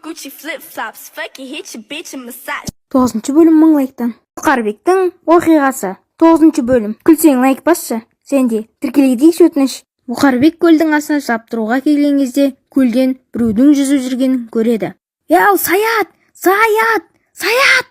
Gucci flip flops. Fuck it, hit your bitch and massage. Тоғызыншы бөлім 1000 лайктан. Бұқарбектің оқиғасы. Тоғызыншы бөлім. Күлсең, лайк басшы. Сен де тіркеле кетейікші, өтініш. Бұқарбек көлдің астына жаптыруға келген кезде көлден біреудің жүзіп жүргенін көреді. Е, ал, Саят, Саят, Саят!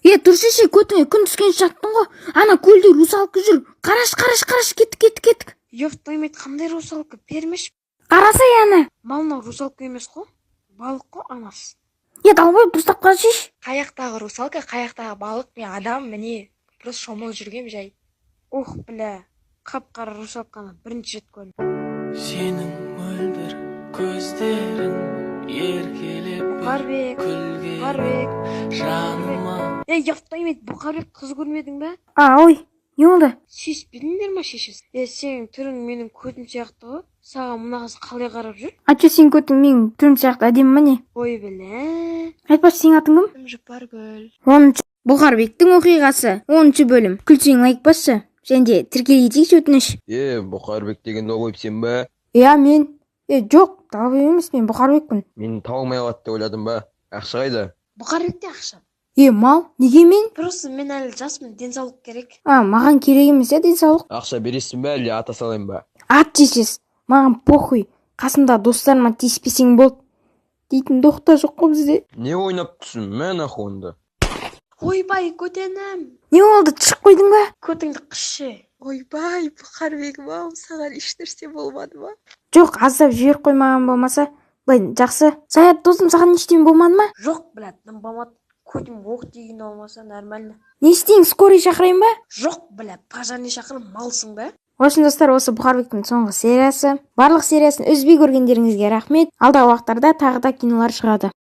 Е, тұрсайшы, көтіңе күн түскенше жаттың ғой. Ана көлде русалка жүр. Қарашы, қарашы, қарашы, кеттік, кеттік, кеттік. Ёб твою мать, қандай русалка? Бермеші. Қарасай ана. Мал, мынау русалка емес қой, балық қой анасы. Е, долбоеб, дұрыстап қарасайшы. Қаяқтағы русалка, қаяқтағы балық? Мен адам, міне, просто шомылып жүргем жай. Ох, бля, қап қара русалканы бірінші рет көрдім. Сенің мөлдір көздерің еркелеп бір Бұқарбек, күлген Бұқарбек. жаныма. Ей, ёб твою мать, Бұқарбек, қыз көрмедің ба? А, ой, не болды? Сүйіспедіңдер ма, шешесі? Е, сенің түрің менің көтім сияқты ғой. Саған мына қыз қалай қарап жүр? А че, сенің көтің менің түрім сияқты әдемі ма, не? Ой, бля. Айтпашы, сенің атың кім? Жұпаргүл. 10-шы. Бұқарбектің оқиғасы. 10-бөлім. Күлсең, лайк басшы. Және де тіркеле кетейікші, өтініш. Е, Бұқарбек деген долбоеб сен ба? Иә, мен. Е, жоқ, долбоеб емес, мен Бұқарбекпін. Мені таба алмай қалады деп ойладым ба? Ақша қайда? Бұқарбекте ақша. Е, мал, неге мен? Просто мен әлі жаспын, денсаулық керек. А, маған керек емес, иә, денсаулық. Ақша бересің ба, әлде ата салайын ба? Ат, шешес. Маған похуй. Қасымда достарыма тиіспесең болды. Дейтін доқ та жоқ қой бізде. Не ойнап тұрсың, мә, нахуй онда. Ойбай, көтенім. Не болды, тышып қойдың ба? Көтіңді қысшы. Ойбай, Бұқарбегім ау, саған ешнәрсе болмады ма? Жоқ, аздап жіберіп қоймаған болмаса, былай жақсы. Саят досым, саған ештеңе болмады ма? Жоқ, бля, дым болмады. Көтім оқ тиген болмаса, нормально. Не істейін, скорый шақырайын ба? Жоқ, бля, пожарный шақыр, малсың ба? В общем, достар, осы Бұқарбектің соңғы сериясы. Барлық сериясын үзбей көргендеріңізге рахмет. Алдағы уақыттарда тағы да кинолар шығады.